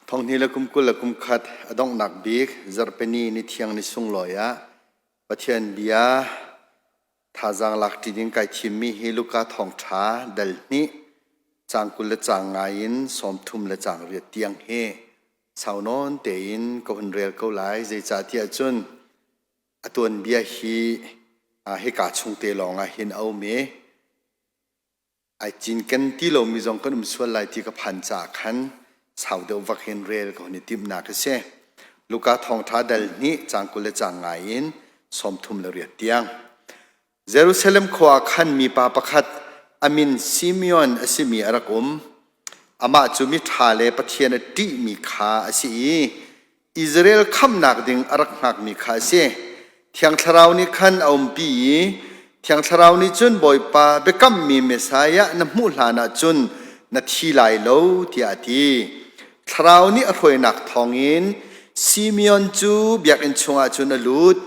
Thonghni le kum 20 le kum khat a donghnak bik zarhpini ni thiang ni sunglawi ah Pathian bia thazaang lak ṭi ding kai thimmi hi Luka thawngṭha dal hnih caang 20 le caang ngai in 30 le caang riat tiang hi sau nawn tein ka hun rel ko lai. Zeicahtiah cun a tuanbia hi hika chung te lawng ah hin a um i ai cinken ti lomi zong kan um sual lai ti ka phan caah khan sau deuh vak hin rel ka hun i timhnak a si. Luka thawngṭha dal hnih caang 20 le caang ngai in 38 tiang. Jerusalem khua ah khan mipa pakhat a min Simeon a simi a rak um. Amah cu miṭha le Pathian a ṭihmi kha a si i Israel khamhnak ding a rak hngakmi kha a si. Thiang Thlarau nih khan a umpi i Thiang Thlarau nih cun Bawipa biakammi Messiah na hmuh hlanah cun na thi lai lo tiah a ti. Thlarau nih a hruainak thawngin Simeon cu biakinn chungah cun a lut.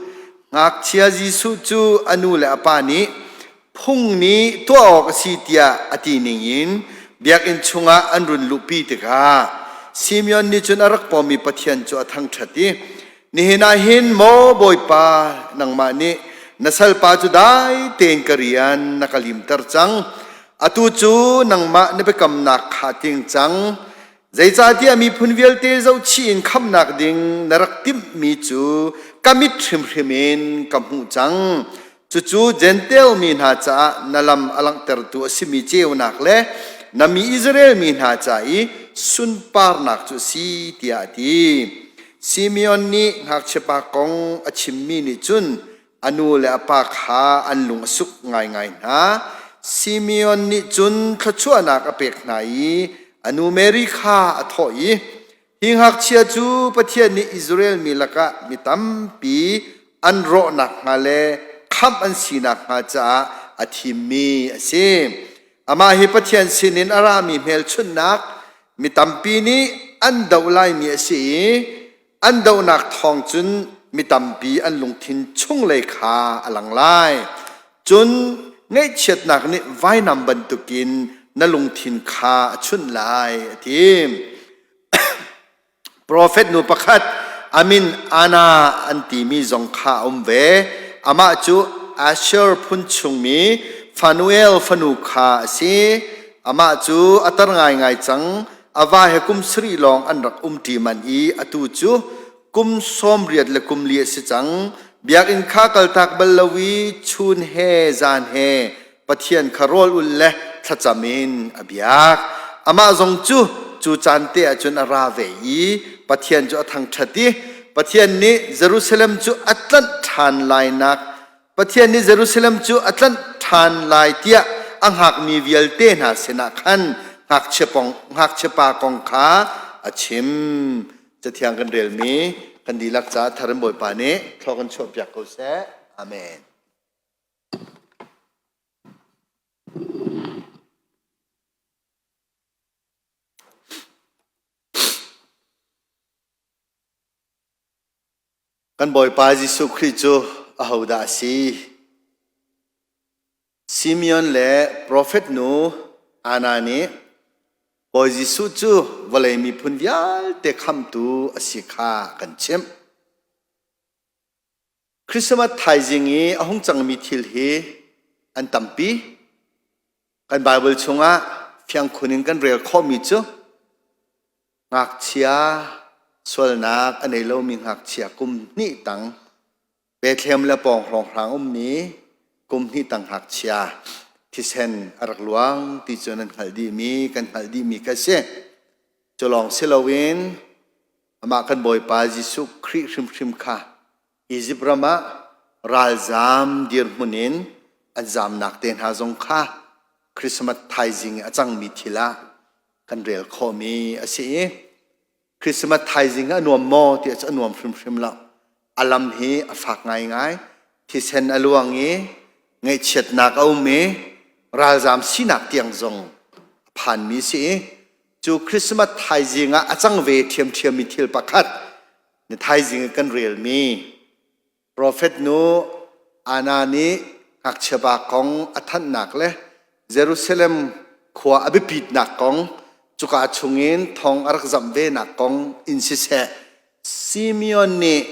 Ngakchia Jesuh cu a nu le a pa nih phung nih tuah awk a si tiah a ti ningin biakinn chungah an run luhpi tikah Simeon nih cun a rak pawmmi Pathian cu a thangṭhat i nihin ah hin maw Bawipa nangmah nih na salpa cu dai tein ka rian na ka limter cang atu cu nangmah na biakamnak kha tling cang zeicahtiah miphun vialte zohchih in khamhnak ding na rak timhmi cu ka mit hrimhrim in ka hmuh cang Cucu Jentail mi hna caah na lam a langhtertu a simi ceunak le na mi Israel mi hna ca i sunparnak cu a si, tiah a ti. Simeon nih ngakchiapa kong a chimmi nih cun a nu le a pa kha an lung a suk ngaingai hna. Simeon nih cun thluachuahnak a pek hna i a nu Mary kha a thawh i, Hi ngakchia cu Pathian nih Israel mi lakah mi tampi an rawh nakhnga le khamh an si nakhnga caah a thimmi a si. Amah hi Pathian sinin a rami hmelchunhnak mi tampi nih an doh laimi a si i an dohnak thawng cun mi tampi an lungthin chunglei kha a lang lai. Cun ngaihchiatnak nih vainam bantukin na lungthin kha a chunh lai, a ti. Profet nu pakhat a min Anna an timi zong kha a um ve. Amah cu Asher phun chungmi Fanuel fanu kha a si. Amah cu a tar ngaingai cang. A va he kum sarih lawng an rak umṭi manh i atu cu kum 84 le kum li a si cang. Biakinn kha kaltak bal lo i chun he zan he Pathian kha rawl ul le thlacam in a biak. Amah zong cu cu caan te ah cun a ra ve i Pathian cu a thangṭhat i Pathian nih Jerusalem cu a tlanh ṭhan lainak Pathian nih Jerusalem cu a tlanh ṭhan lai tiah a hngakmi vialte hna sinah khan ngakchiapa kong kha a chim. Cathiang kan relmi kan dihlak caah thar in Bawipa nih thlua kan chuahpiak ko seh. Amen. Kan Bawipa Jesuh Khrih cu ahodah a si? Simeon le profet nu Anna nih Bawi Jesuh cu vawlei miphun vialte khamhtu a si kha kan chimh. Christmas thaizing i a hung cangmi thil hi an tampi. Kan Bible chungah fiangkhun in kan rel khawhmi cu ngakchia sualnak a nei lomi ngakchia kum hnih tang Bethlehem le pawng hrawnghrang ummi kum hnih tang ngakchia thisen a rak luang ti cu nan hngalh dihmi kan hngalh dihmi kha a si. Cu lawng si loin amah kan Bawipa Jesuh Khrih hrimhrim kha Izipt ram ah ralzaam dirhmun in an zaamnak te hna zong kha Christmas thaizing i a cangmi thil ah kan rel khawhmi a si i Christmas thaizing a nuam maw ti cu a nuam hrimhrim lo. A lam hi a fak ngaingai. Thisen a luang i ngaihchiatnak a um i ralzaam sinak tiang zong a phanmi si i cu Christmas thaizing ah a cang ve ṭhiamṭhiammi thil pakhat ni thaizing i kan relmi profet nu Anna nih ngakchiapa kong a thanhnak le Jerusalem khua a biapitnak kong. Cuka chungin thong a rak zamh venak kong in siseh, Simeon nih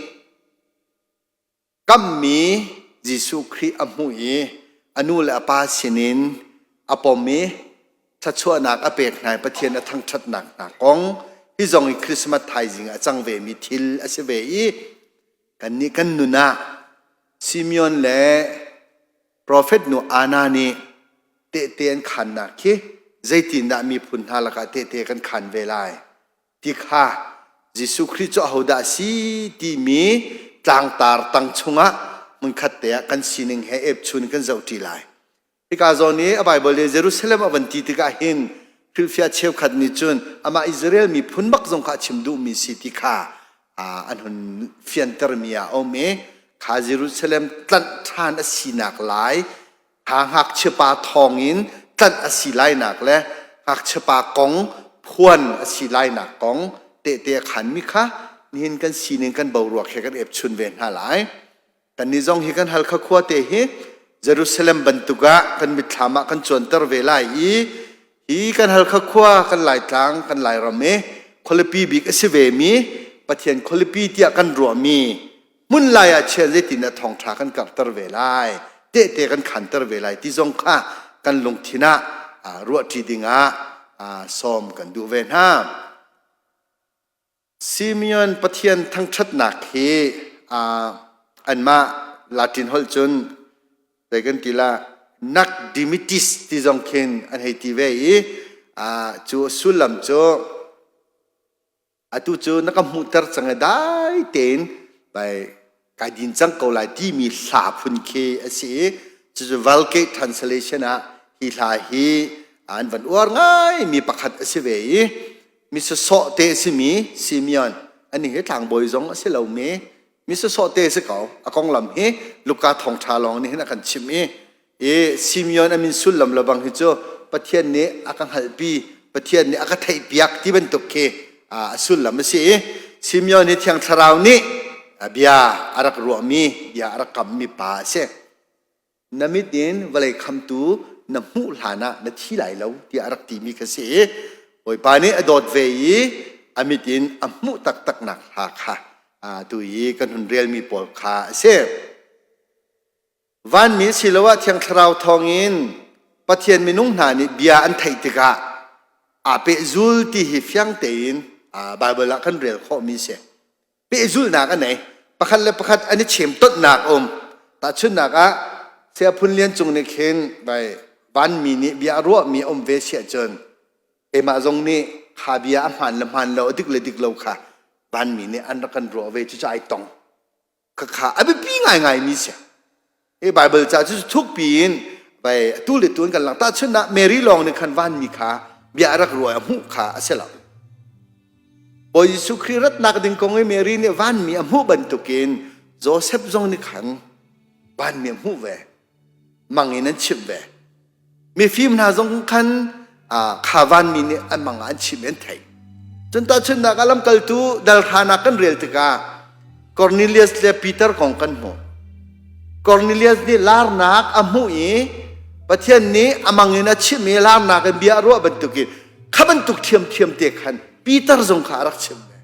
kammi Jesuh Khrih a hmuh i a nu le a pa sinin a pom i thluachuahnak a pek hna i Pathian a thangṭhatnak hna kong hi zong i Christmas thaizing ah a cang vemi thil a si ve i kannih kan nun ah Simeon le profet nu Anna nih tehte an khannak khi zeitindah miphun hna lakah tehte kan khan ve lai ti kha Jesuh Khrih cu ahodah a si timi tlangtar tang chungah hmunkhat te ah kan sining he epchun kan zohṭi lai. Hika zawn i a Baibal i Jerusalem a van ti tikah hin hrilhfiah cheukhat nih cun amah Israel miphun bak zong kha a chim duhmi si ti kha an hun fiantermi ah a um i kha Jerusalem tlanh ṭhan a sinak lai Kha ngakchiapa thawngin tlanh a si lainak le ngakchiapa kong phuan a si lainak kong tehte a khanmi kha nihin kan sining kan boruak he kan epchun ve hna lai. Kannih zong hi kan Halkha khua te hi Jerusalem bantuk ah kan mitthlam ah kan cuanter ve lai i hi kan Halkha khua kan Laitlang kan Lairam i khualipi bik a si vemi Pathian khualipi tiah kan ruahmi hmun lai ah chian zeitin dah thawngṭha kan karhter ve lai tehte kan khanter ve lai ti zong kha kan lungthin ah ruahṭi dingah sawm kan duh ve hna. Simeon Pathian thangṭhatnak hi anmah Latin holh cun zei kan ti la nak dimitis ti zong khin an hei ti ve i cu sullam cu Atu cu na ka hmuhter cang i dai tein bai kai din cang ko lai timi hla phun khi a si i cucu Vulgate translation ah hi hla hi an van uar ngaimi pakhat a si ve i mi sawsawh te a simi Simeon ani hi tlangbawi zong a si lomi mi sawsawh te a si ko a konglam hi Luka thawngṭha lawng nih hin a kan chimh i I Simeon a min sullam le bang hi cu Pathian nih a ka hngalhpi, Pathian nih a ka theihpiak ti bantuk khi a sullam a si i Simeon hi Thiang Thlarau nih bia a rak ruahmi, bia a rak kammi pa a si. Na mit in vawlei khamtu na hmuh hlan ah na thi lai lo tiah a rak timi kha si i Bawipa nih a dawt ve i a mit in a hmuh taktaknak hla kha tu i kan hun relmi pawl kha a si. Vanmi asiloah Thiang Thlarau thawngin Pathian minung hna nih bia an theih tikah aa pehzul ti hi fiang tein Baibal ah kan rel khawhmi a si. Pehzulhnak a nei. Pakhat le pakhat an i chemtonhnak a um. Tahchunhnak ah Saya Phun Lian Cung nih khin vai vanmi nih bia a ruahmi a um ve si ahcun keimah zong nih kha bia a hmaan le hmaan lo a dik le dik lo kha vanmi nih an rak kan ruah ve cucu ai tong. Khakha a biapi ngaingaimi si. Hi Bible ca cu thukpi in bai atu le tu in kan lang. Tahchunhnak Mary lawng nih khan vanmi kha bia a rak ruah a hmuh kha a si lo. Bawi Jesuh Khrih ratnak ding kong i Mary nih vanmi a hmuh bantukin Joseph zong nih khan vanmi a hmuh ve. Mang in an chimh ve. Mifim hna zong khan kha vanmi nih an mang ah an chimh i an theih. Cun tahchunhnak ah lamkaltu dal hranak kan rel tikah Cornelius le Peter kong kan hmuh. Cornelius nih larnak a hmuh i Pathian nih a mang in a chimh i larnak in bia a ruah bantukin kha bantuk ṭhiamṭhiam te khan Peter zong kha a rak chimh ve.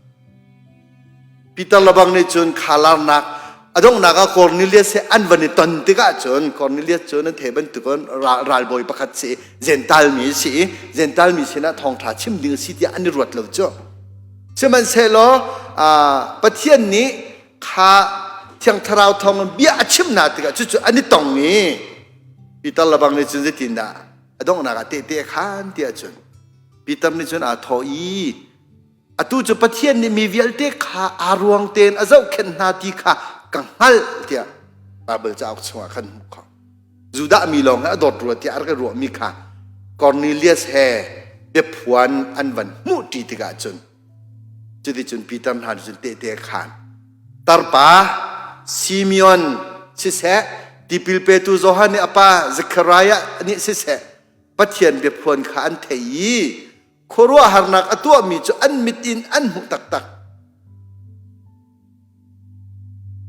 Peter lebang nih cun kha larnak a donghnak ah Cornelius he an van i ton tikah cun Cornelius cu nan thei bantukin ralbawi pakhat si Gentile mi si i Gentile mi sinah thawngṭha chim ding a si tiah an i ruat lo cu. Sihmanhsehlaw Pathian nih kha Thiang Thlarau thawngin bia a chim hna tikah cucu an i tong i Peter lebang nih cun zeitindah a donghnak ah tehte a khan tiah cun Peter nih cun aa thawh i Atu cu Pathian nih mi vialte kha aa ruang tein a zohkhenh hna ti kha ka hngalh tiah Baibal cauk chungah khan hmuh khawh. Judah mi lawng he a dawt rua tiah a rak i ruahmi kha Cornelius he biaphuan an van hmuh ṭi tikah cun cuticun Peter hna nih cun tehte a khaan. Tarpa Simeon siseh, tipil petu Johan nih a pa Zekhariah nih siseh, Pathian biaphuan kha an thei i Khuaruahharnak a tuahmi cu an mit in an hmuh taktak.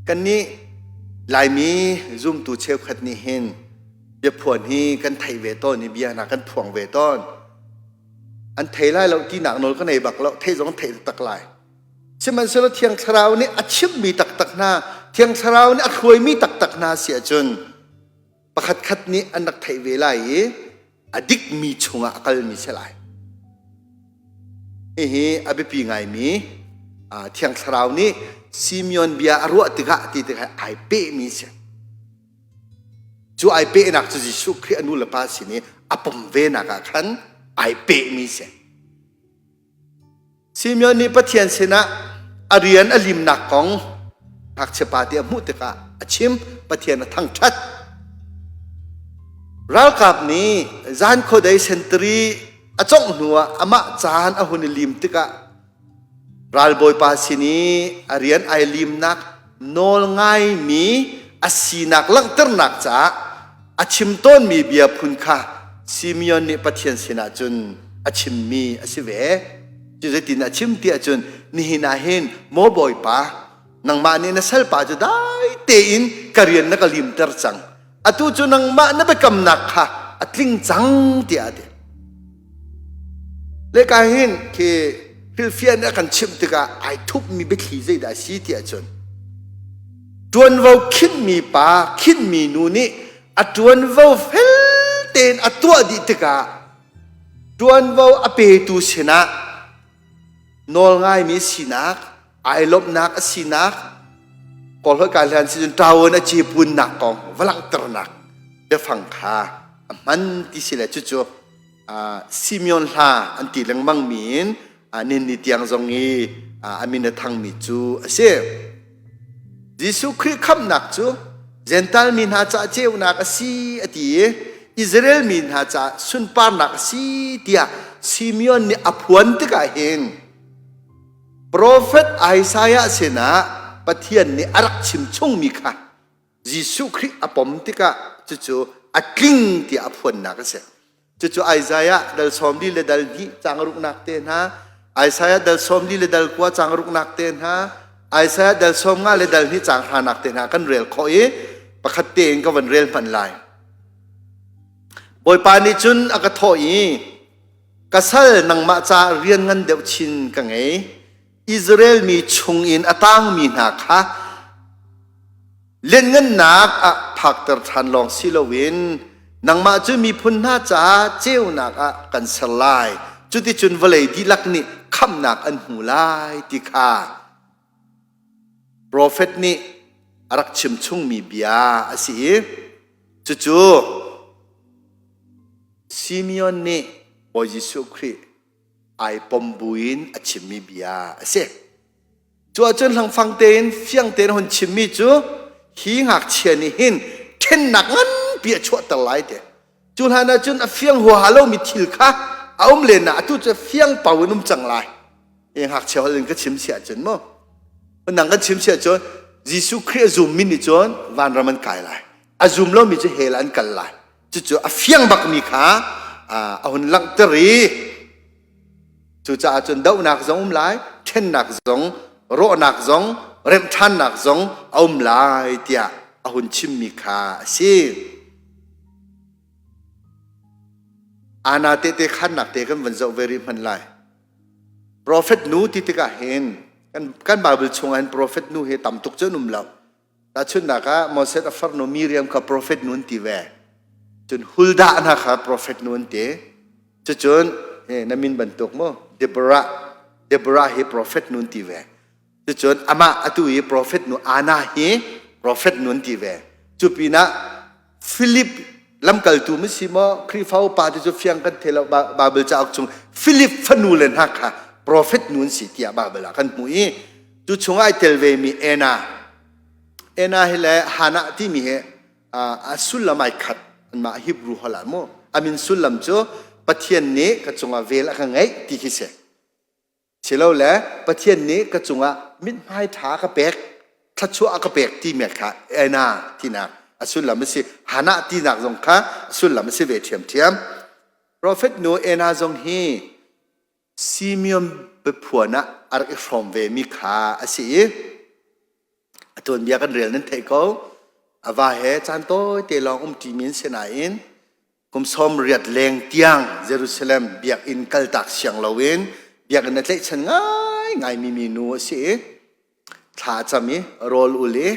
Kannih Laimi zumtu cheukhat nih hin biaphuan hi kan theih ve tawn i bia hna kan phuang ve tawn. An thei lai lo tinak nawl ka nei bak lo, thei zong thei taktak lai. Sihmanhsehlaw Thiang Thlarau nih a chimhmi taktak hna, Thiang Thlarau nih a hruaimi taktak hna si ahcun pakhatkhat nih an rak theih ve lai i a dikmi chungah a kalmi si lai. Hihi a biapi ngaimi Thiang Thlarau nih Simeon bia a ruah tikah ti tikah ai pehmi si. Cu ai pehnak cu Jesuh Khrih a nu le pa sin i a pom venak ah khan ai pehmi si. Simeon nih Pathian sinah a rian a limnak kong ngakchia pa ti a hmuh tikah a chim, Pathian a thangṭhat. Ralkap nih zan khuadei sentari a congh hnuah amah caan a hun i lim tikah ralbawipa sin i a rian ai limnak nawl ngaimi a sinak langhternak caah a chim tawnmi bia phun kha Simeon nih Pathian sinah cun a chimmi a si ve. Cu zeitin a chim ti ahcun nihin ah hin maw Bawipa nangmah nih na salpa cu dai tein ka rian na ka limter cang. Atu cu nangmah na biakamnak kha a tling cang tiah a ti. Leka hin khi hrilhfiah nih a kan chimh tikah ai thupmi biathli zeidah a si ti ahcun ṭuanvo khinhmi pa khinhmi nu nih a ṭuanvo fel tein a tuah dih tikah ṭuanvo a petu sinah nawlngaimi sinak ai lawmhnak a sinak kawlholh kai hlan si cun ṭawan a cepunnak kong va langhternak biafang kha a hman ti si le cucu Simeon hla an ti lengmang mi in ninni tiang zong i a min a thangmi cu a si. Jesuh Khrih khamhnak cu Jentail mi hna caah ceunak a si a ti i Israel mi hna caah sunparnak a si tiah Simeon nih a phuan tikah hin profet Isaiah sinah Pathian nih a rak chim chungmi kha Jesuh Khrih a pom tikah cucu a tling tiah a phuannak a si. Cucu Isaiah dal 42 le dal 2 caang ruknak te hna, Isaiah dal 42 le dal 9 caang ruknak te hna, Isaiah dal 50 le dal 2 caang hranak te hna kan rel khawh i pakhat tein ka van rel hmanh lai. Bawipa nih cun a ka thawh i ka sal nangmah caah rian ngan deuh chin ka ngei. Israel mi chungin a tangmi hna kha lianngannak ah phakter ṭhan lawng si loin nangmah cu miphun hna caah ceunak ah kan ser lai. Cuticun vawlei dihlak nih khamhnak an hmu lai ti kha profet nih a rak chim chungmi bia a si i cucu Simeon nih Bawi Jesuh Khrih ai pom buin a chimmi bia a si. Cu ahcun hlangfang tein fiang tein hun chimmi cu hi ngakchia nih hin ṭhennak nganpi a chuahter lai te. Cu hlan ahcun a fiang huaha lomi thil kha a um len ah atu cu fiang pau in um cang lai. Hi ngakchia holh in ka chim si ahcun mu. Nang kan chim si ahcun Jesuh Khrih a zummi nih cun vanram an kai lai. A zum lomi cu hell an kal lai. Cucu a fiang bakmi kha a hun langhter i cucaah cun dohnak zong um lai, ṭhennak zong, rawhnak zong, remh ṭhannak zong a um lai tiah a hun chimmi kha a si. Ana tehte khannak te kan van zoh ve rih hmanh lai. Profet nu ti tikah hin kan, kan Bible chungah hin profet nu hi tam tuk cu an um lo. Tahchunhnak ah Moses a farnu Miriam kha profet nu an ti ve. Cun Huldah hna kha profet nu an ti. Cucun na min bantuk mu Deborah Deborah hi profet nu an ti ve. Cucun amah atu i profet nu Anna hi profet nu an ti ve. Cu pinah Philip lamkaltu ma si maw Khrihfa upa ti cu fiang kan thei lo Bible cauk chung Philip fanu le hna kha profet nu an si tiah Bible ah kan hmuh i Cu chungah ai tel vemi Anna. Anna hi le Hannah timi hi a sullam ai khat. Anmah Hebrew holh ah mu. A min sullam cu Pathian nih ka cungah vel a ka ngeih ti khi si. Silole Pathian nih ka cungah mithmai ṭha ka pek, thluachuah a ka pek timi kha Anna tinak a sullam a si. Hannah tinak zong kha a sullam a si ve ṭhiamṭhiam. Prophet nu Anna zong hi Simeon biaphuan ah a rak i hrawm vemi kha a si i a tuanbia kan rel nan theih ko. A va he caan tawite lawng umṭimi an si nain Kum 80 leng tiang Jerusalem biakinn kaltak siang loin biakinn a tlaihchan ngaingai mi minu a si i thla a cam i rawl ul i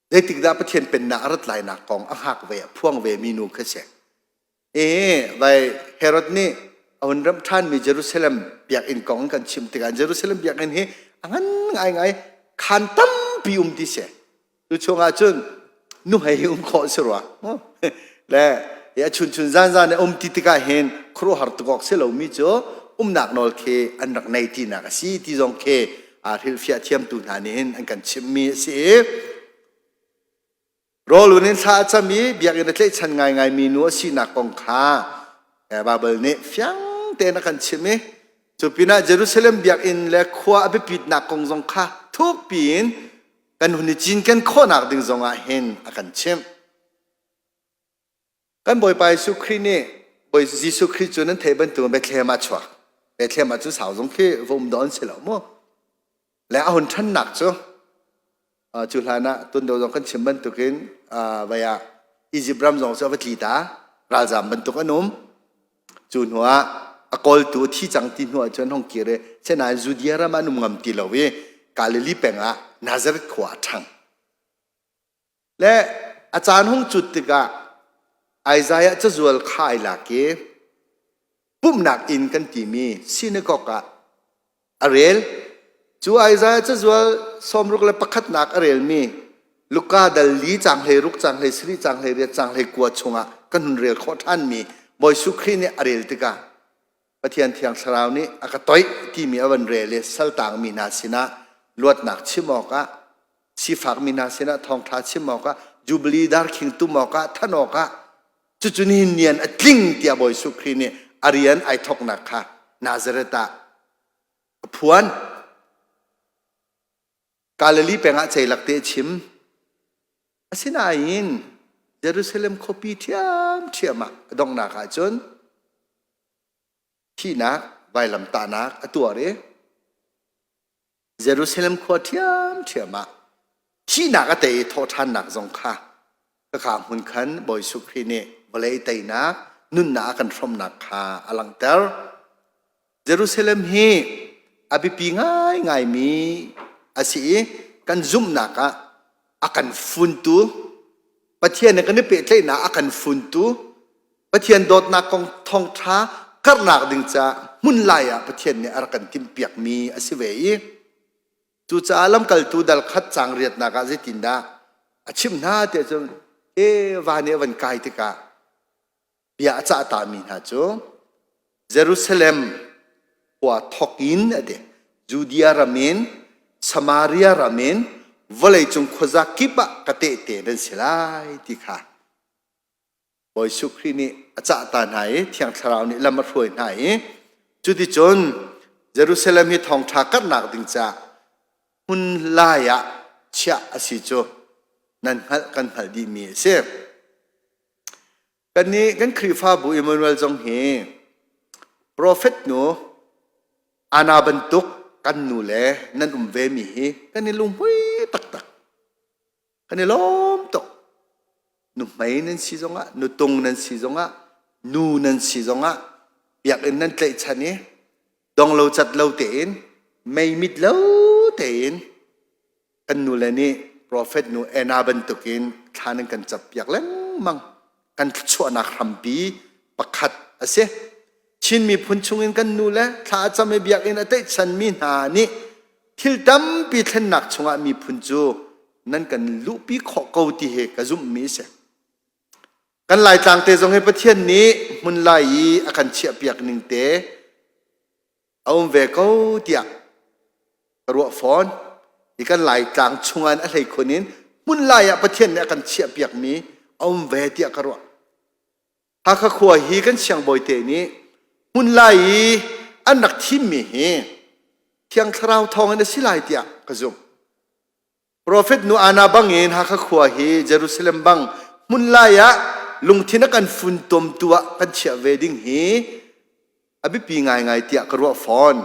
zeitik dah Pathian pennak a rat lainak kong a hngak ve a phuang ve mi nu kha si. E vai Herod nih a hun ramh ṭhanmi Jerusalem biakinn kong kan chim tikah Jerusalem biakinn hi a ngan ngaingai khaan tampi um ti si. Cu chungah cun nuhmei hi um khawh si rua. Le a chunchun zanzan i um ti tikah hin khuaruahhar tuk awk si lomi cu umnak nawl khi an rak nei tinak a si ti zong khi aa hrilhfiah thiamtu hna nih hin an kan chimhmi a si i Rawlun in thla a cam i biakinn a tlaihchan ngaingaimi nu a sinak kong kha Baibal nih fiang tein a kan chimh i cu pinah Jerusalem biakinn le khua a biapitnak kong zong kha thukpi in kan hun i cinken khawhnak ding zongah hin a kan chimh. Kan Bawipa Jesuh Khrih nih Bawi Jesuh Khrih cu nan theih bantuk Bethlehem ah chuak. Bethlehem ah cun sau zong khi va um dawh an si lo mu. Le a hun ṭhannak cu cu hlan ah tundo zong kan chim bantukin vai ah Egypt ram zong cu a va tli ta ralzam bantuk an um. Cu hnu ah a kawltu a thi cang ti hnu ah cun hong kir i senain Judea ram ah an um ngam ti lo i Galilee peng ah Nazareth khua a ṭhang. Le a caan hung cut tikah Isaiah cazual kha ai lak i pumhnak inn kan timi synagogue ah a rel. Cu Isaiah cazual 61nak a relmi Luka dal li caang 16 caang 17 caang 18 caang 19 chungah kan hun rel khawh ṭhanmi Bawi Jesuh Khrih nih a rel tikah Pathian Thiang Thlarau nih a ka toih timi a van rel i saltangmi hna sinah luatnak chim awkah sifakmi hna sinah thawngṭha chim awkah Jubilee darkhing tum awkah thanh awkah cucu nihin nian a tling tiah Bawi Jesuh Khrih nih a rian ai thawknak kha Nazareth ah a phuan. Galilee peng ah ceilak te a chim. Asinain Jerusalem khuapi ṭhiamṭhiam ah a donghnak ah cun thihnak vailamtahnak a tuar i Jerusalem khua ṭhiamṭhiam ah thihnak a tei i thawhṭhannak zong kha khaka hmun khan Bawi Jesuh Khrih nih vawlei teinak nunnak a kan hrawmnak kha a langhter. Jerusalem hi a biapi ngaingaimi a si i kan zumhnak ah a kan funtu Pathian he kan i pehtlaihnak a kan funtu Pathian dawtnak kong thawngṭha karhnak ding caah hmun lai ah Pathian nih a rak kan timhpiakmi a si ve i cucaah lamkaltu dal khat caang riatnak ah zeitindah a chimh hna tiah cun e van i a van kai tikah bia a cah tami hna cu Jerusalem khua thawk in a ti Judea ram in Samaria ram in vawleicung khuaza kip ah ka tehte nan si lai ti kha Bawi Jesuh Khrih nih a cah ta hna i Thiang Thlarau nih lam a hruai hna i cuticun Jerusalem hi thawngṭha karhnak ding caah hmun lai ah chiah a si cu nan hngalh kan hngalh dihmi a si. Kannih kan Khrihfabu Emmanuel zong hi profet nu Anna bantuk kan nu le nan um ve mi hi kan i lunghmui taktak. Kan i lawm tuk. Nuhmei nan si zongah, nutung nan si zongah, nu nan si zongah biakinn nan tlaihchan i dong lo cat lo tein mei mit lo tein kan nule nih profet nu Anna bantukin thla nan kan campiak lengmang. Kan thluachuahnak hrampi pakhat a si. Chin miphun chungin kan nule thla a cam i biakinn a tlaihchanmi hna nih thil tampi thlennak chungah miphun cu nan kan luhpi khawh ko ti hi ka zumhmi a si. Kan Laitlang te zong hi Pathian nih hmun lai i a kan chiahpiak ning te a um ve ko tiah ka ruah fawn. Hi kan Laitlang chungah a hleikhun in hmun lai ah Pathian nih a kan chiahpiakmi a um ve tiah ka ruah. Hakha khua hi kan siangbawi te nih hmun lai i an rak thimmi hi Thiang Thlarau thawngin a si lai tiah ka zumh. Profet nu Anna bangin Hakha khua hi Jerusalem bang hmun lai ah lungthin a kan funtomtu ah kan chiah ve ding hi a biapi ngaingai tiah ka ruah fawn.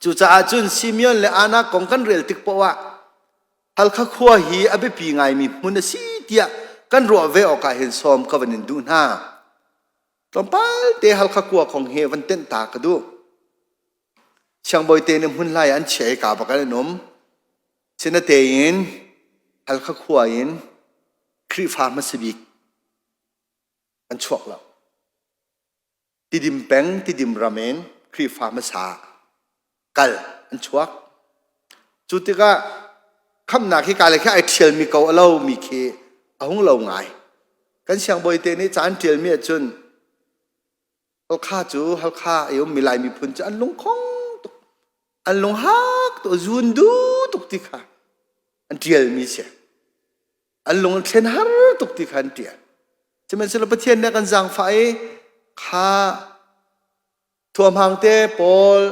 Cucaah cun Simeon le Anna kong kan rel tik paoh ah Halkha khua hi a biapi ngaimi hmun a si tiah kan ruah ve awk ah hin sawm ka van in duh hna. Tlawmpal te Halkha kua kong hi van tenh ta ka duh. Siangbawi te nih hmunhlai an chiah i ka bak an um. Sinatein Halkha khua in Khrihfa hmasa bik an chuak lo. Tidim peng, Tidim ram in Khrihfa hmasa kal an chuak. Cu tikah khamnak hi ka le khi ai ṭhialmi ko a lo mi khi a hung lo ngai. Kan siangbawi te nih ca an ṭialmi ahcun Halkha cu Halkha i ummi Lai miphun cu an lungkhong tuk, an lunghak tuk, zun du tuk ti kha an ṭialmi si. An lung an thlen har tuk ti kha an ṭial. Sihmanhsehlaw Pathian nih a kan zaangfah i kha thuamhang te pawl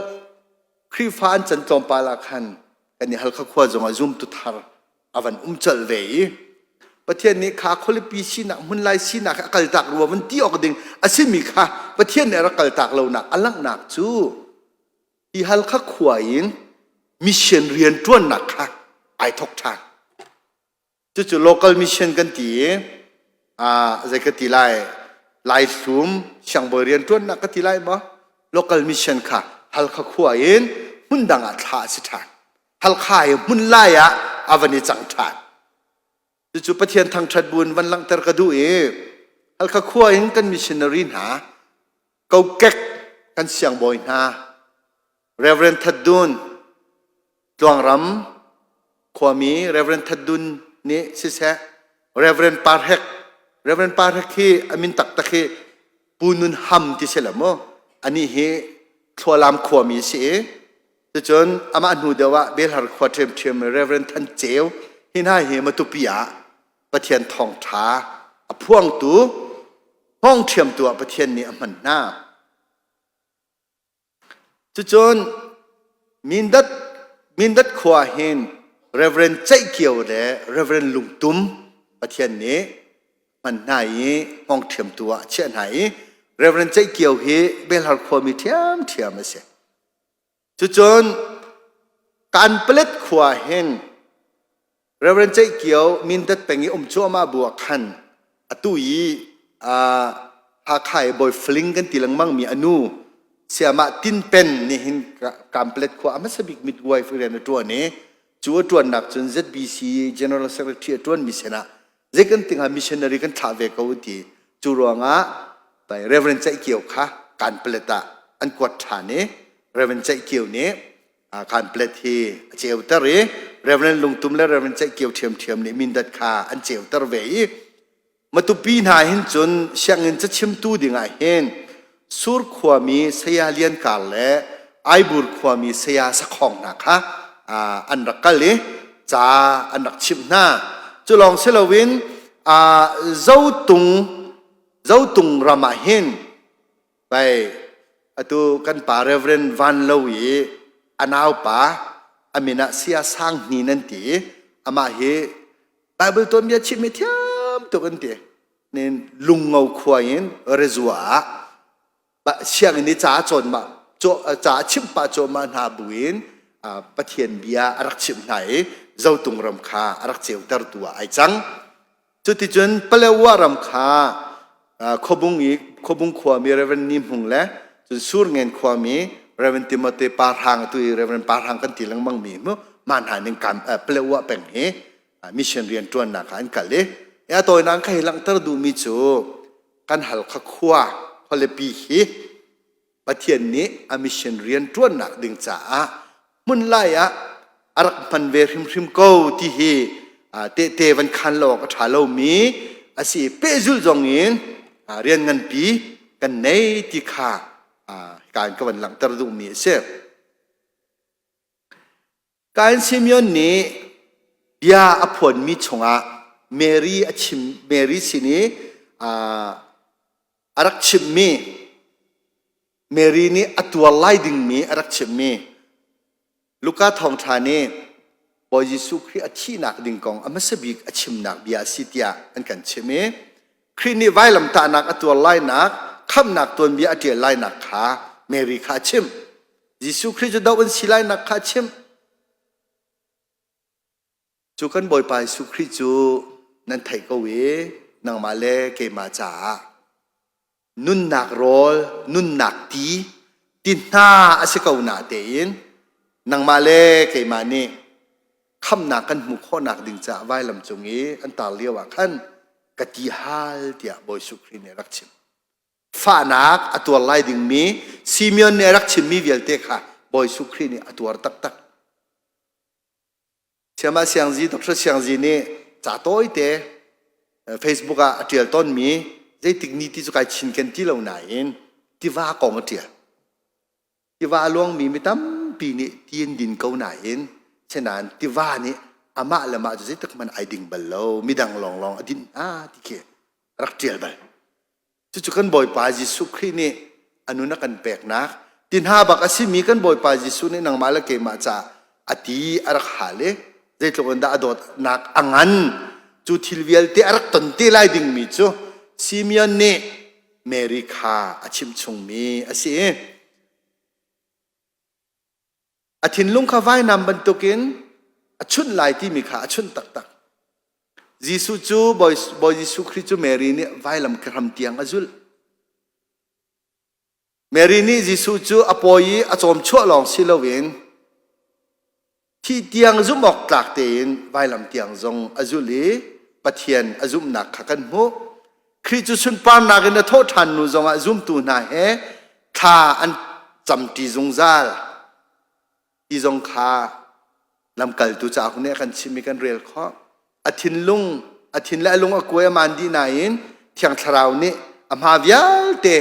Khrihfa an can tlawmpal ah khan kan i Halkha khua zongah zumtu thar a van um colh ve i Pathian nih kha khualipi sinak hmunlai sinak a kaltak rua van ti awk ding a simi kha Pathian nih a rak kaltak lonak a langhnak cu hi Halkha khua in mission rian ṭuannak kha ai thok ṭhan. Cucu local mission kan ti i zei ka ti lai Laihlum siangbawi rianṭuannak ka ti lai maw local mission kha Halkha khua in hmun dang ah thlah a si ṭhan. Halkha i hmun lai ah a van i cang ṭhan. Cucu Pathian thangṭhat bu in van langhter ka duh i Halkha khua in kan missionary hna kokek kan siangbawi hna Reverend That Dun Tluangram khuami Reverend That Dun nih siseh Reverend Parhek Reverend Parhek hi a min taktak hi Pu Nun Ham ti si lo mu anih hi Thlualam khuami si i cucun amah hnu deuh ah Belhar khua ṭhiamṭhiam Reverend Than Ceu hi hna hi Matupi ah Pathian thawngṭha a phuangtu hngawngṭhiamtu ah Pathian nih a hman hna. Cucun Mindat, Mindat khua hin Reverend Ceih Kio le Reverend Lungtum Pathian nih hman hna i hngawngṭhiamtu ah a chiah hna i Reverend Ceih Kio hi Belhar khuami ṭhiamṭhiam a si. Cucun Kanpalet khua hin Reverend Ceih Kio Mindat peng i um cuahmah bu ah khan atu i Hakha i Bawi Fling kan ti lengmang mi a nu Siamah Tin Pen nih hin Kamplet khua a hmasa bik midwife rian a ṭuan i cu a ṭuannak cun ZBC General Secretary a ṭuanmi sinah zei kan ti hnga missionary kan thlah ve ko ti cu ruangah Reverend Ceih Kio kha Kanpalet ah an kuat ṭhan i Reverend Ceih Kio nih Kanplet hi a ceuter i Reverend Lungtum le Reverend Ceih Kio ṭhiamṭhiam nih Mindat kha an ceuter ve i Matupi hna hin cun sianginn cachimtu dingah hin Sur khuami Saya Lian Kar le Aibur khuami Saya Sakhong hna kha an rak kal i ca an rak chimh hna. Cu lawng si loin Zotung Zotung ram ah hin Pai atu kan pa Reverend Van Lo i a naupa a min ah Sia Sang Hni nan ti i amah hi Bible tuanbia chimh hi thiam tuk an ti. Nin lungngo khua in rezua ah sianginn i ca cawn ma ca chimh pah cuahmah hna buin Pathian bia a rak chimh hna i Zotung ram kha a rak ceutertu ah ai cang. Cuticun Palewa ram kha Khuabung i Khuabung khuami Reverend Ni Hmung le cun Surngen khuami Reverend Timote Parhang atu i Reverend Parhang kan ti lengmang mi mu mah hna ning kam Palewa peng hi mission rian ṭuannak ah an kal i a tawinak ka hei langhter duhmi cu kan Halkha khua khualipi hi Pathian nih a mission rian ṭuannak ding caah hmunlai ah a rak hman ve hrimhrim ko ti hi tehte van khan lo awk a ṭha lomi a si. Pehzulh zong in rian nganpi kan nei ti kha hika in ka van langhter duhmi a si. Kain Simeon nih bia a phuanmi chungah Mary a chim Mary sin i a rak chimhmi Mary nih a tuar lai dingmi a rak chimhmi Luka thawngṭha nih Bawi Jesuh Khrih a thihnak ding kong a hmasa bik a chimnak bia a si tiah an kan chimh i Khrih nih vailamtahnak a tuar lainak khamhnak tuanbia a ṭial lainak kha Mary kha a chimh. Jesuh Khrih cu doh an si lainak kha a chimh. Cu kan Bawipa Jesuh Khrih cu nan theih ko i. nangmah le keimah caah nunnak rawl, nunnak ti, ti hna a si ko na tein nangmah le keimah nih khamnak kan hmuh khawhnak ding caah vailam cung i an tar lio ah khan ka ti hal tiah Bawi Jesuh Khrih nih a rak chim. Fahnak a tuar lai dingmi Simeon nih a rak chimmi vialte kha Bawi Jesuh Khrih nih a tuar taktak. Siamah Siangzi, Dr. Siangzi nih ca tawite Facebook ah a ṭial tawnmi zeitik ni ti cu kai chinken ti lo nain tiva kong a ṭial. Tiva a luangmi mi tampi nih ti an din ko nain senain tiva nih amah le mah cu zeitik hmanh ai ding bal lo, midang lawnglawng a dinh hna ti khi rak ṭial bal. Cucu kan Bawipa Jesuh Khrih nih a nun a kan peknak ti hna bak a simi kan Bawipa Jesuh nih nangmah le keimah caah a ti a rak hal i zeitluk in dah a dawtnak a ngan cu thil vialte a rak ton te lai dingmi cu Simeon nih Mary kha a chimh chungmi a si i a thinlung kha vainam bantukin a chunh lai timi kha a chunh taktak. Jesuh cu Bawi, Bawi Jesuh Khrih cu Mary nih vailam hram tiang a zulh. Mary nih Jesuh cu a pawi i a cawm chuah lawng si loin thih tiang zumh awk tlak tein vailam tiang zong a zulh i Pathian a zumhnak kha kan hmuh. Khrih cu sunparnak in a thawh ṭhan hnu zongah zumtu hna he thla an camṭi zungzal ti zong kha lamkaltu cauk nih a kan chimh i kan rel khawh. A thinlung, a thin le a lung a kuai a maan dih nain Thiang Thlarau nih a hma vialte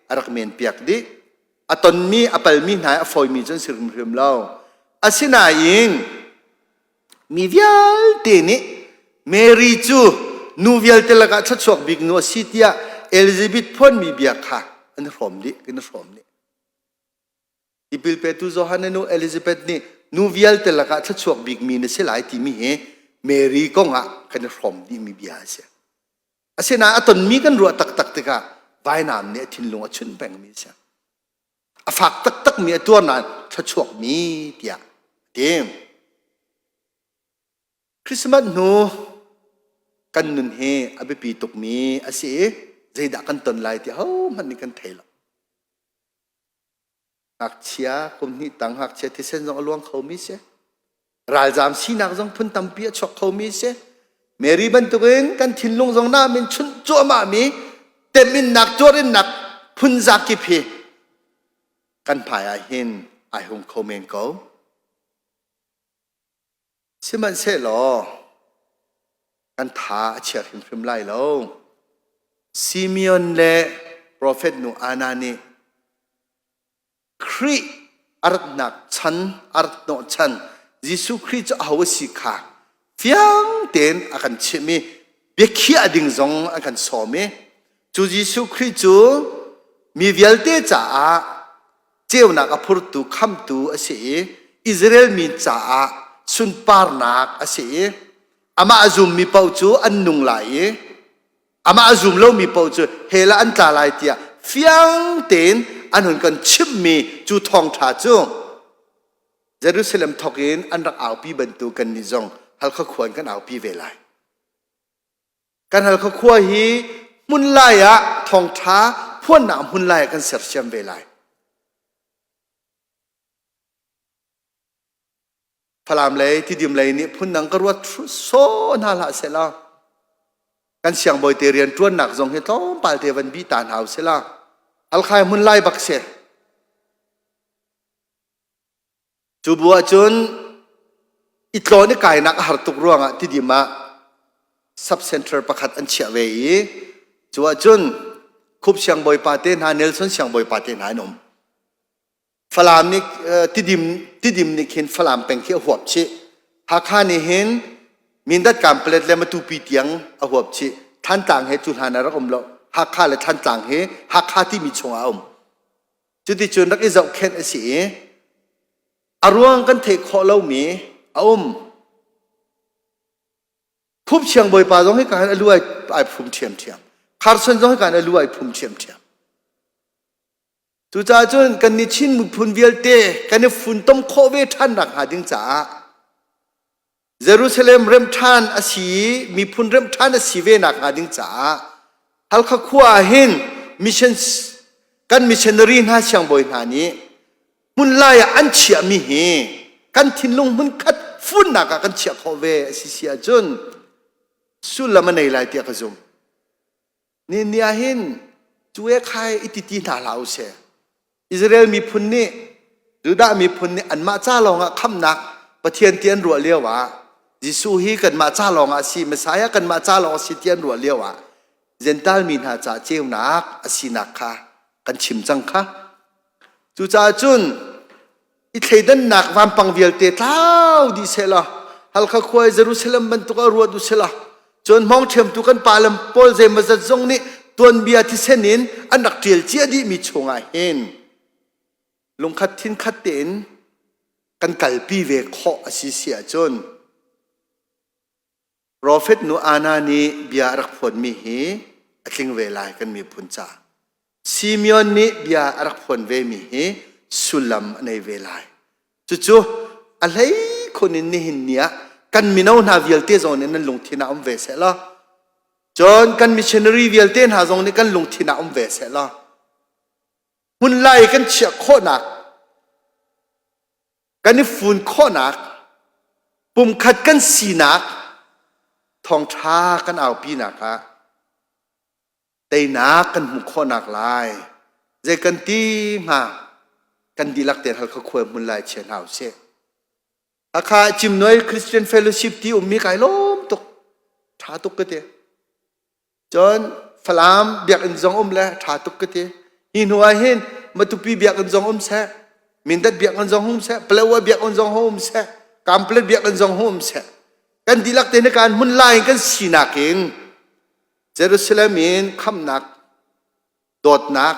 a rak menpiak dih. A tonmi, a palmi hna i a fawimi cu an si hrimhrim lo. Asinain Mi vialte nih Mary cu nu vialte lakah thluachuak bik nu a si tiah Elizabeth phuanmi bia kha an hrawm dih, kan i hrawm dih. Tipil petu Johan nu Elizabeth nih nu vialte lakah thluachuak bikmi na si lai timi hi Mary kong ah kan i hrawm dihmi bia a si. Asinain a tonmi kan ruah taktak tikah vainam nih a thinlung a chunh pengmi a si. A fak taktakmi a tuar nain thluachuakmi tiah a ti. Christmas hnu kan nun hi a biapi tukmi a si i zeidah kan ton lai ti hohmanh nih kan thei lo. Ngakchia kum hnih tang ngakchia thisen zong a luang khomi si. Ralzaam sinak zong phun tampi a chuak khomi si. Mary bantukin kan thinlung zong nam in chunh cuahmahmi teminnak tuarinnak phun zakip hi kan hmai ah hin ai hung kho men ko. Sihmanhsehlaw kan tha a chia hrimhrim lai lo. Simeon le profet nu Anna nih Khrih a ratnak chan, a rat hnawh chan, Jesuh Khrih cu aho a si kha fiang tein a kan chimh i biakhiah ding zong a kan sawm i cu Jesuh Khrih cu mi vialte caah ceunak a phurtu khamtu a si i Israel mi caah sunparnak a si i amah a zummi paoh cu an nung lai i Amah a zum lomi paoh cu hell ah an tla lai tiah fiang tein an hun kan chimhmi cu thawngṭha cu Jerusalem thawk in an rak aupi bantuk kannih zong Halkha khua in kan aupi ve lai. Kan Halkha khua hi hmun lai ah thawngṭha phuannak hmun lai ah kan sersiam ve lai. Falam lei Tidim lei nih phundang ka ruat sawh hna hlah sehla kan siangbawi te rian ṭuannak zong hi tlawmpal te van bi ta hna usila Halkhai hmun lai bak si cu bu ahcun i tlawn i kainak a har tuk ruangah Tidim ah sub center pakhat an chiah ve i cu ahcun Khup siangbawipa te hna Nelson siangbawipa te hna an um Falam nih Tidim Tidim nih khin Falam peng khi a huap chih. Hakha nih hin Mindat Kanpalet le Matupi tiang a huap chih. Thantlang he cu hlan ah rak um lo. Hakha le Thantlang hi Hakha timi chungah a um. Cuticun rak i zohkhenh a si i a ruang kan theih khawh lomi a um. Khup Siangbawipa zong hi ka han a lu ai, ai phum ṭhiamṭhiam. Kharson zong hi ka han a lu ai phum ṭhiamṭhiam. Cucaah cun kannih Chin miphun vialte kan i funtom khawh ve ṭhan nakhnga ding caah. Jerusalem remṭhan a si i miphun remṭhan a si ve nak hnga ding caah Halkha khua ah hin mission kan missionary hna siangbawi hna nih hmunlai ah an chiahmi hi kan thinlung hmunkhat funnak ah kan chiah khawh ve a si si ahcun sullam a nei lai tiah ka zumh. Ni ni ah hin cu e khai i ti ti hna hlah usih. Israel miphun nih Judah miphun nih anmah ca lawngah khamhnak Pathian ti an ruah lio ah Jesuh hi kanmah ca lawngah a si Messiah kanmah ca lawng a si ti an ruah lio ah Gentile mi hna ca ceunak a sinak kha kan chim cang kha. Cucaah cun i thleidannak vampang vialte tlau dih sehla Halkha khua i Jerusalem bantuk ah ruat u sila cun hmawng ṭhiamtu kan pa le pawl zeimawzat zong nih tuanbia thisen in an rak ṭial cia dihmi chungah hin lungkhat thinkhat tein kan kalpi ve khawh a si si ahcun Profet nu Anna nih bia a rak phuanmi hi a tling ve lai kan miphun caah. Simeon nih bia a rak phuan vemi hi sullam a nei ve lai. Cucu a hlei khun in nihin ni ah kan mino hna vialte zong nih nan lungthin ah um ve seh law cun kan missionary vialte hna zong nih kan lungthin ah um ve seh law hmunlai kan chiah khawhnak kan i fun khawhnak pumkhat kan sinak thawngṭha kan aupinak ah teinak kan hmuh khawhnak lai zei kan ti hnga kan dihlak tein Halkha khua hmun lai chia hna usih Hakha Cimnuai Christian Fellowship ti ummi kai lawm tuk ṭha tuk ka ti Cun Falam biakinn zong um le ṭha tuk ka ti. Hi hnu ah hin Matupi biakinn zong um seh, Mindat biakinn zong um seh, Palawa biakinn zong um seh, Kamplet biakinn zong um seh. Kan dihlak te kan hmun lai in kan sinak in Jerusalem in khamnak, dawtnak,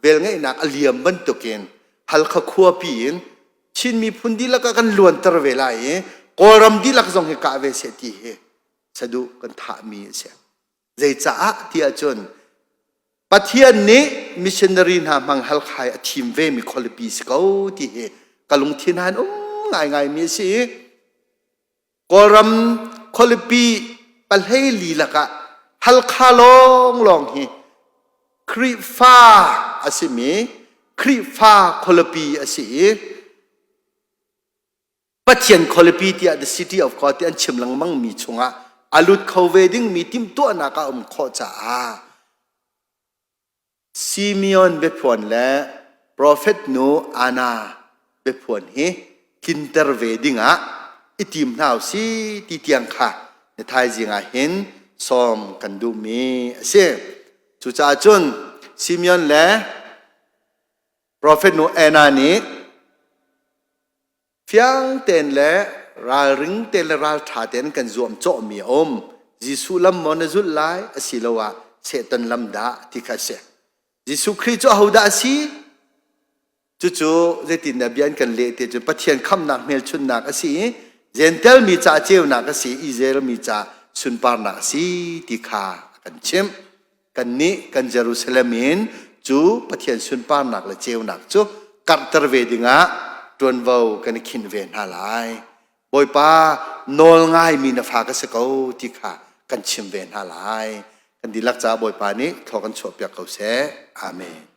velngeihnak a liam bantukin Halkha khuapi in Chin miphun dihlak ah kan luanter ve lai i Kawlram dihlak zong hi kah ve seh ti hi saduh kan thahmi a si. Zeicaah ti ahcun Pathian nih missionary hna hmang halkhai a thim vemi khualipi si ko ti hi ka lungthin han um ngaingai mi a si. Kawlram khualipi pahlei li lakah Halkha lawnglawng hi Khrihfa a simi Khrihfa khualipi a si i Pathian khualipi tiah the city of God ti an chim lengmang mi chungah a lut kho ve dingmi timhtuahnak a um khawh caah Simeon biaphuan le profet nu Anna biaphuan hi tlinter ve dingah i tim hna si ti tiang kha na thaizing ah hin sawm kan duhmi a si. Cucaah cun Simeon le profet nu Anna nih Fiang tein le ralring tein le ralṭha tein kan zuamcawhmi a um. Jesuh lam maw na zulh lai asiloah Satan lam dah ti kha a si. Jesuh Khrih cu ahodah a si? Cucu zeitindah bia an kan leh ti cun Pathian khamhnak hmelchunhnak a si i Jentail mi ca ceunak a si i Israel mi ca sunparnak a si ti kha a kan chimh. Kannih kan Jerusalem in cu Pathian sunparnak le ceunak cu karhter ve dingah ṭuanvo kan i khinh ve hna lai. Bawipa nawl ngaimi na fa ka si ko ti kha kan chim ve hna lai. Kan dihlak caah Bawipa nih thlua kan chuahpiak ko seh. Amen.